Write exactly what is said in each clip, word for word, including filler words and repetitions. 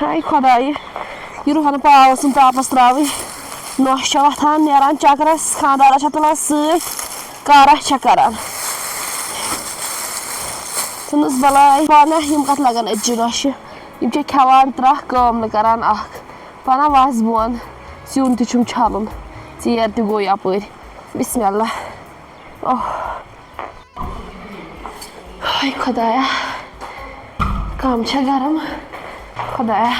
ہاے خۄدایہِ، یہِ رُہَن پاو ٲسٕم تاپَس ترٛاوٕنۍ۔ نۄش چھےٚ وۄتھان، نیران چَکرَس، خانٛدارَس چھےٚ تُلان سۭتۍ، کارا چھےٚ کَران۔ ژھٕنُس بَلاے، پانہ یِم کَتھ لَگَن أتچہِ نۄشہِ۔ یِم چھِ کھٮ۪وان ترٛکھ، کٲم نہٕ کَران اَکھ۔ پَنہ وَس بۄن، سیُن تہِ چھُم چھَلُن، ژیر تہِ گوٚو یَپٲرۍ۔ بِسمِ اللہ۔ اوہ۔ ہاے خۄدایا، کَم چھےٚ گرم۔ خۄدایا،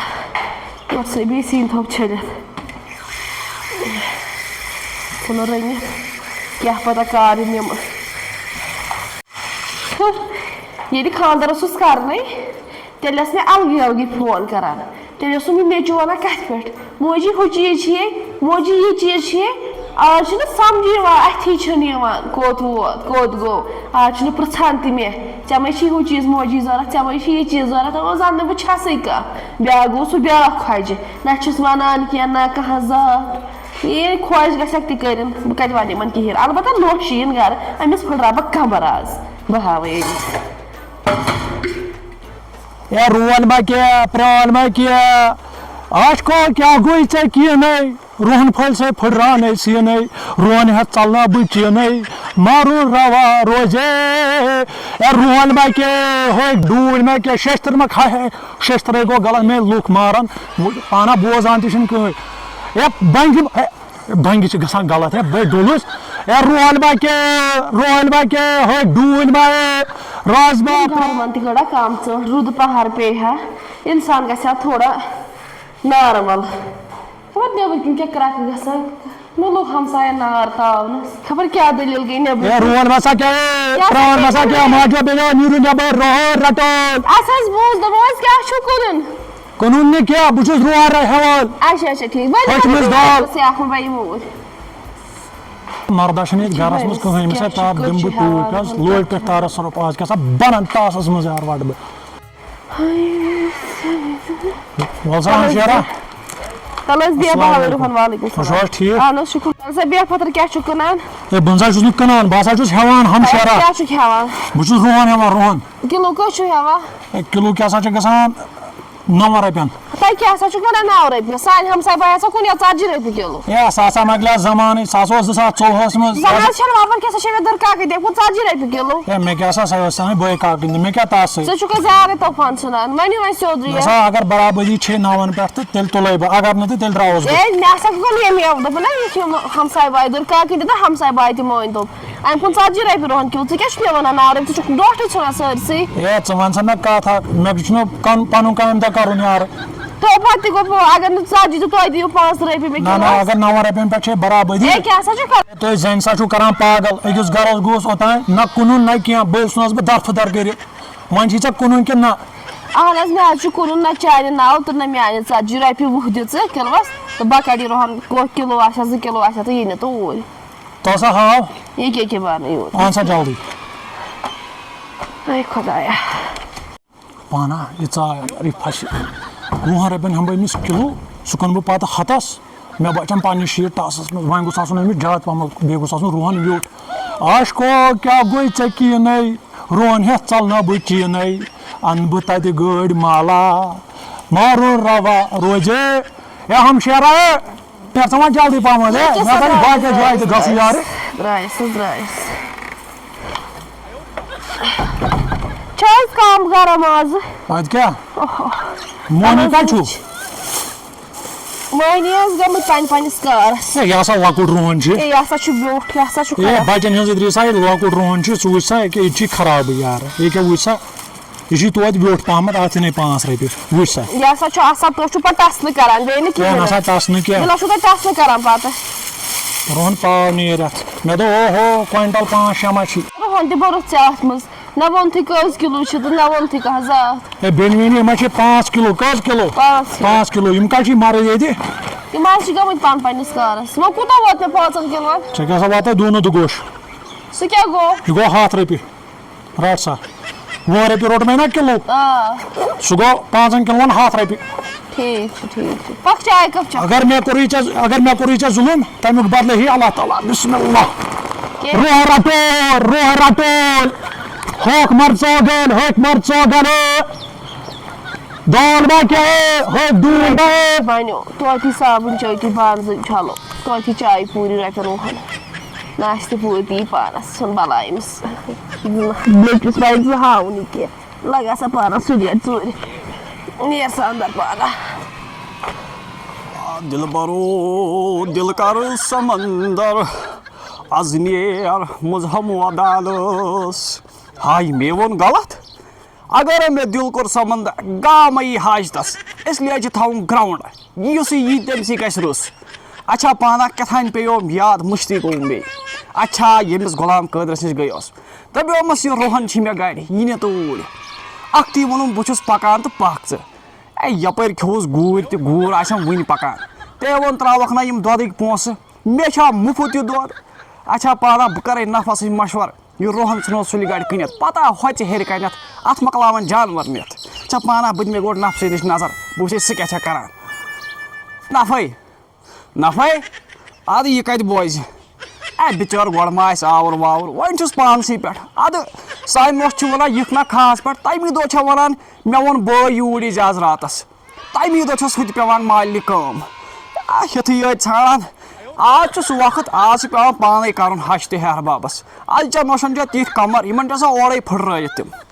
یورٕ سُہ بیٚیہِ سِنۍ تھوٚپ چھٔلِتھ۔ ژھٕنُن رٔنِتھ، کیٛاہ پتہ کر یِم یِم۔ ہُہ، ییٚلہِ خانٛدر اوسُس کرنَے، تیٚلہِ ٲس مےٚ الگٕے الگٕے فون کران۔ تیٚلہِ اوسُم یہِ نیٚچوٗ وَنان کَتھِ پٮ۪ٹھ، "موجی، ہُہ چیٖز چھُ یے، موجی، یہِ چیٖز چھُ یے۔" آز چھُنہٕ سَمجھی یِوان، اَتھی چھُنہٕ یِوان کوٚت ووت، کوٚت گوٚو۔ آز چھُنہٕ پرٛژھان تہِ مےٚ، "ژےٚ ما چھی ہُہ چیٖز موجی ضوٚرَتھ، ژےٚ ما چھی یہِ چیٖز ضوٚرَتھ؟" اَوا، زَن نہٕ بہٕ چھَسٕے کانٛہہ۔ بیٛاکھ گوٚو سُہ بیٛاکھ خۄجہِ، نہ چھُس وَنان کینٛہہ، نہ کانٛہہ ذات۔ یے خۄش گژھٮ۪کھ تہِ کٔرِن، بہٕ کَتہِ وَنہٕ یِمَن کِہیٖنۍ۔ البتہ نۄش یِیِن گَرٕ، أمِس پھٕٹراو بہٕ کَمبَر آز۔ بہٕ ہاوَے أمِس۔ اے رون ما کینٛہہ، پرٛان ما کینٛہہ، اَتھ کو کیٛاہ گوٚے ژےٚ کینٛہہ نَے؟ رُہَن پھٔلۍ سَے پھٕٹراونَے سیٖنَے، رون ہٮ۪تھ ژَلنا بہٕ چیٖنَے، مَرُن رَوا روزے۔ اے رُہَن ما کینٛہہ، ہوے ڈوٗنۍ ما کینٛہہ، شیشتٕر ما کھا ہے، شیشتٕرَے گوٚو غلط، مےٚ لُکھ مارَن، پانہ بوزان تہِ چھِنہٕ کٕہٕنۍ۔ اے بَنٛگہِ، اے بَنٛگہِ چھِ گژھان غلط، ہے، بٔے ڈوٚلُس۔ اے، رُہَن ما کینٛہہ، رُہَن ما کینٛہہ، ہے، ڈوٗنۍ ما، ہے، رازما۔ گرمن تہِ گٔڑا کم ژٔٹھ، رُدٕ پہر پیٚیہِ ہا، انسان گژھِ ہا تھوڑا نارمل۔ خبر نیٚبٕرۍ کِنۍ کیٛاہ کرٛکھ گژھان، مےٚ لوٚگ ہمساین نار تاونس۔ خبر کیٛاہ دٔلیٖل گٔے نیٚبٕرۍ اے، کِنۍ۔ رُہَن ما سا کیٛاہ، ہے، کیٛاہ سا پرٛان ما سا کیٛاہ، ماجو بیٚنیو، نیٖرِو نیٚبر، رُہَن رَٹو۔ اَسہِ حظ بوٗز، دوٚپمو حظ، کیٛاہ چھُو کٕنُن؟ کٕنُن نہٕ کینٛہہ، بہٕ چھُس رُہَن رَ-، ہٮ۪وان۔ اچھا، اچھا، ٹھیٖک۔ ؤلِو، ٹھیٖک۔ مَردَس چھَنہٕ ییٚتہِ گَرَس منٛز کٕہٕنۍ، مےٚ چھا تاپھ دِمہٕ بہٕ ٹوٗپۍ حظ، لوٗرۍ پٮ۪ٹھ تارَس رۄپہٕ آز کیٛاہ سا بَنَن تاسَس منٛز یارٕ وَٹہٕ بہٕ۔ وَل سا، ہمشیرا۔ تَلہٕ حظ، بیٚہہ، السلام بہٕ ہاوٕ علیکُم۔ رُہَن، وعلیکم السلام۔ تُہۍ چھِو حظ ٹھیٖک؟ اَہَن حظ، شُکُر۔ تَلہٕ سا، بیٚہہ پَتھَر، کیٛاہ چھُکھ کٕنان؟ ہے، بہٕ نہ سا چھُس نہٕ کٕنان، بہٕ ہسا چھُس ہٮ۪وان، ہمشیرا۔ کیٛاہ چھُکھ ہٮ۪وان؟ بہٕ چھُس رُہَن ہٮ۪وان، رُہَن۔ کِلوٗ کٔہۍ چھُو ہٮ۪وان؟ ہے، کِلوٗ کیٛاہ سا چھُ گژھان؟ نَوَن رۄپیَن۔ تۄہہِ کیٛاہ سا چھُ کٕنان نَو رۄپیہِ؟ سانہِ ہمسایہِ بایہِ ہسا کُن یا ژَتجی رۄپیہِ کِلوٗ۔ ہے، سُہ ہسا مۄکلیو زمانٕے، سُہ ہسا اوس زٕ ساس ژوٚوُہَس منٛز۔ زَن حظ چھَنہٕ وَپَر کینٛہہ، سۄ چھےٚ مےٚ دٕرکاکٕے، تٔمۍ کُن ژَتجی رۄپیہِ کِلوٗ۔ ہے، مےٚ کیٛاہ سا، سۄ ٲس سانہِ بٲے کاکٕنۍ تہِ، مےٚ کیٛاہ تَس سۭتۍ؟ ژٕ چھُکھ زیادَے طوفان ژھٕنان، ؤنِو وۄنۍ سیوٚد مےٚ ریٹ۔ سا اگر برابٔدی چھے نَوَن پٮ۪ٹھ تہٕ تیٚلہِ تُلَے بہٕ، اگر نہٕ تہٕ تیٚلہِ درٛاوُس بہٕ۔ ہے، مےٚ ہسا گوٚو ییٚمہِ یَوٕ دوٚپُن نا، یہِ چھِ یِم ہمسایہِ بایہِ دٕرکاکٕنۍ تہِ تہٕ ہمسایہِ بایہِ تہِ مٲنۍ تو۔ اَمہِ کُن ژَتجی رۄپیہِ رۄہَن کِلوٗ، ژٕ کیٛاہ چھُکھ مےٚ وَنان نارٕ؟ ژٕ چھُکھ ڈۄٹھٕے ژھٕنان سٲرسٕے۔ ہے، ژٕ وَن سا مےٚ کَتھ اَکھ، مےٚ چھُنہٕ کَن-، پَنُن کامہِ دۄہ کَرُن یارٕ۔ تہٕ پَتہٕ تہِ گوٚو، اگر نہٕ ژَتجی تہٕ تۄہہِ دِیِو پانٛژھ رۄپیہِ مےٚ نہ، نہ، کِلوٗ۔ اگر نَوَن رۄپیَن پٮ۪ٹھ چھے برابٔدی۔ ہے، کیٛاہ سا چھُکھ کَران؟ تُہۍ زَنہِ سا چھُو کَران پاگل، أکِس گَرَس گوٚژھ اوٚتام نہ کٕنُن نہ کینٛہہ، بٔلۍ ژھٕنَس بہٕ درفہٕ در کٔرِتھ۔ وۄنۍ چھُے ژےٚ کٕنُن کِنہٕ نہ؟ اَہَن حظ، مےٚ حظ چھُ کٕنُن نہ چانہِ ناوٕ تہٕ نہ میٛانہِ ژَتجی رۄپیہِ وُہ دِ ژٕ کِلوَس، تہٕ بہٕ کَڑٕ یہِ رۄہَن کِلوٗ آسہِ ہا، زٕ کِلوٗ آسہِ ہا تہٕ یہِ نہِ توٗرۍ۔ تَس ہا ہاو۔ یہِ کیٛاہ کیٛاہ بَنہٕ یوٗت؟ اَہَن سا جلدی۔ اے خۄدایا۔ پانہ یہِ ژاے یارٕ، یہِ پھَسہِ۔ وُہَن رۄپیَن ہٮ۪مہٕ بہٕ أمِس کِلوٗ، سُہ کٕنہٕ بہٕ پَتہٕ ہَتَس۔ مےٚ بَچَن پنٛنہِ شیٖٹ ٹَسَس منٛز، وۄنۍ گوٚژھ آسُن أمِس زیادٕ پَہمَتھ، بیٚیہِ گوٚژھ آسُن رُہَن ویوٚٹھ۔ عاشقو، کیٛاہ گوٚے ژےٚ کِنَے؟ رُہَن ہٮ۪تھ ژَلنہ بہٕ چیٖنَے، اَنہٕ بہٕ تَتہِ گٲڑۍ مالا۔ مارُن رَوا روزے۔ اے ہمشیرا، پٮ۪ٹھ ژٕ وۄنۍ جلدی پَہمَتھ، ہے، ییٚکیٛاہ مےٚ سا زَن سا باقیَس جایہِ تہِ گژھُن یارٕ۔ درٛایَس حظ، درٛایَس۔ چھِ حظ کَم گرم آز؟ اَدٕ کیٛاہ؟ اوہو۔ مۄہنی کَتہِ چھُو؟ مۄہنی حظ گٔمٕتۍ پنٛنہِ پنٛنِس کارَس۔ ہے، یہِ ہسا لۄکُٹ رُہَن چھُ۔ ہے، یہِ ہسا چھُ بیوٚٹھ، یہِ ہسا چھُ ہے، خراب۔ بَچَن ہٕنٛز أدری سا یہِ لۄکُٹ رُہَن چھُ، ژٕ وٕچھ سا، ییٚکیٛاہ یہِ تہِ چھُے خرابٕے یارٕ۔ ییٚکیٛاہ وٕچھ سا، یہِ چھُے توتہِ ویوٚٹھ پَہمَتھ، اَتھ ژھٕنے پانٛژھ رۄپیہِ۔ وٕچھ سا۔ یہِ ہسا چھُ آسان، تُہۍ چھُو پَتہٕ ٹَس نہٕ کَران، بیٚیہِ نہٕ ہے، کِہیٖنۍ۔ نہ سا ٹَس نہٕ کینٛہہ۔ مےٚ نہ چھُو تۄہہِ ٹَس نہٕ کَران پَتہٕ۔ رُہَن پاو نیرِ اَتھ۔ مےٚ دوٚپ، اوہو، کویِنٹَل پانٛژھ شےٚ ما چھی؟ رُہَن تہِ بوٚرُتھ ژےٚ اَتھ منٛز۔ نہ ووٚنتھٕے کٔژ کِلوٗ چھِ تہٕ نہ ووٚنتھٕے کانٛہہ ذات۔ ہے، بیٚنہِ ویٚنہِ، یِم ہا چھِ پانٛژھ کِلوٗ۔ کٔژ کِلوٗ؟ پانٛژھ کِلوٗ۔ پانٛژھ کِلوٗ۔ یِم کَتہِ چھِ مَرٕنۍ ییٚتہِ؟ یِم حظ چھِ گٔمٕتۍ پَنٕنۍ پنٛنِس کارَس۔ وۄنۍ کوٗتاہ ووت مےٚ پانٛژَن کِلوَن؟ ژےٚ کیٛاہ سا واتَے دوٗنہٕ دُگوش؟ سُہ کیٛاہ گوٚو؟ یہِ گوٚو ہَتھ رۄپیہِ۔ رَٹ سا۔ وُہَن رۄپیہِ روٚٹ مےٚ نا کِلوٗ۔ آ۔ سُہ گوٚو پانٛژَن کِلوَن ہَتھ رۄپیہِ۔ ٹھیٖک چھُ، ٹھیٖک چھُ۔ پَکھ چاے کَپ چَکھ۔ اگر مےٚ کوٚرُے ژےٚ، اگر مےٚ کوٚرُے ژےٚ ظُلُم، تَمیُک بدلہٕ ہیٚیہِ اللہ تعالیٰ۔ بسم اللہ۔ کیٛاہ؟ روح رٹول، روح رٹول۔ ہوکھ مرژوگن، ہوکھ مرژوگن۔ دول ما کھیٚیے، ہو دول ما ہے۔ بنیو توتہِ صابن چٲٹی بانہٕ زٕ چھلو، توتہِ چایہِ پوٗری رۄپین وُہن۔ ناشتہٕ پوٗرۍ تہِ یی پانس، ژھُن بلاے أمِس۔ لٔٹِس پزِ نہٕ ہاوُن یہِ کینٛہہ۔ لگا سا پانس سُلہِ ژوٗرِ۔ نیر سا اندر پانہ۔ دل برو دل کر سمندر، از نیر مزہم ودالس۔ ہاے، مے ووٚن غلط۔ اگر مےٚ دِل کوٚر سمندر، گامے یی حاجتس۔ اس لیے چھِ تھاوُن گراؤنڈ، یُس یہِ یی تٔمۍ سٕے گژھِ رُس۔ اچھا پانا کیٛاہ تام پیوم یاد، مٔشتٕے گوٚوُم بیٚیہِ۔ اچھا ییٚمِس غلام قٲدرس نِش گٔیوس، دپیومس یہِ روہن چھِ مےٚ گرِ، یہِ نہِ توٗرۍ۔ اکھتُے ووٚنُم بہٕ چھُس پکان تہٕ پکھ ژٕ۔ اے یپٲرۍ کھیوٚوُس گوٗرۍ تہِ، گوٗر آسٮ۪م وُنہِ پکان۔ تٔمۍ ووٚن تراوکھ نا یِم دۄدٕکۍ پونٛسہٕ، مےٚ چھا مُفت یہِ دۄد؟ اچھا پانا بہٕ کرے نفس سۭتۍ مشور۔ یہِ روہن ژھٕنو سُلہِ گاڑِ کٕنِتھ، پتہ ہۄژِ ہیٚرِ کنٮ۪تھ، اتھ مۄکلاون جانور نِتھ۔ ژےٚ پانہ بہٕ دِمے گۄڈٕ نفسٕے نِش نظر، بہٕ وٕچھے سُہ کیٛاہ چھےٚ کران۔ نفے، نفے، ادٕ یہِ کتہِ بوزِ؟ اے بِچٲر گۄڈٕ ما آسہِ آوُر واوُر، وۄنۍ چھُس پانسٕے پٮ۪ٹھ۔ ادٕ سانہِ نۄشہِ چھِ ونان یِکھ نہ خاص پٲٹھۍ، تمی دۄہ چھےٚ ونان مےٚ ووٚن بٲے یوٗرۍ یی زِ آز راتس۔ تمی دۄہ چھس ہُتہِ پٮ۪وان مالنہِ کٲم۔ آ، ہیٚتھٕے یٲتۍ ژھانڈان۔ آز چھُ سُہ وقت، آز چھُ پٮ۪وان پانے کرُن ہش تہٕ ہیہر بابس۔ از چھےٚ نۄشن چھےٚ تِتھۍ کمر، یِمن چھِ آسان اورے پھٕٹرٲیِتھ تِم۔